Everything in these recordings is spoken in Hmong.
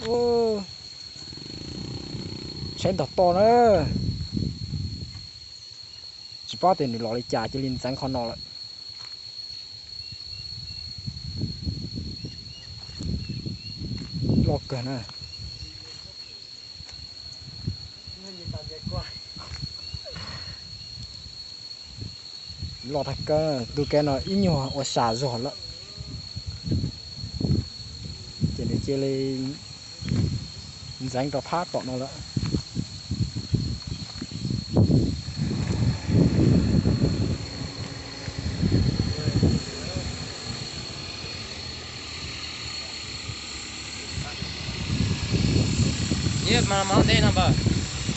Ub, saib ntog to na. Tsis paub tias nws los li cas cia li ntxeev qhov no lawm. Loj kawg na. Loj tag kawg, tus kev no ib nyuag ua sam zog lawm. Ces nws cia li ntxeev rau phab tom no lawm.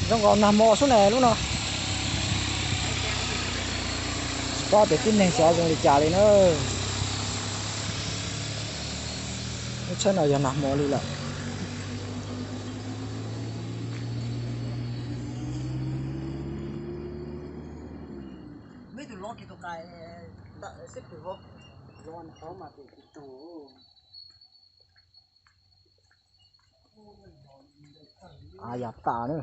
Zoo nkaus nag hmo xwb ne lub no. Tsis paub tias tib neeg xyov zoo li cas li na. Lub tsheb no yog nag hmo li lawm. A, yam tas na.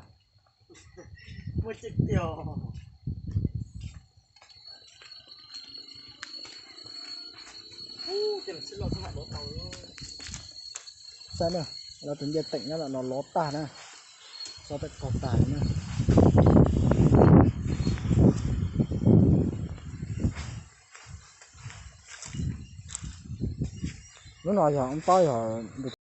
Saib na, lawv tus ncej teem nyob ntawm no lov tag na, txhob peb qaug tag na. Lub no yog ub paub yog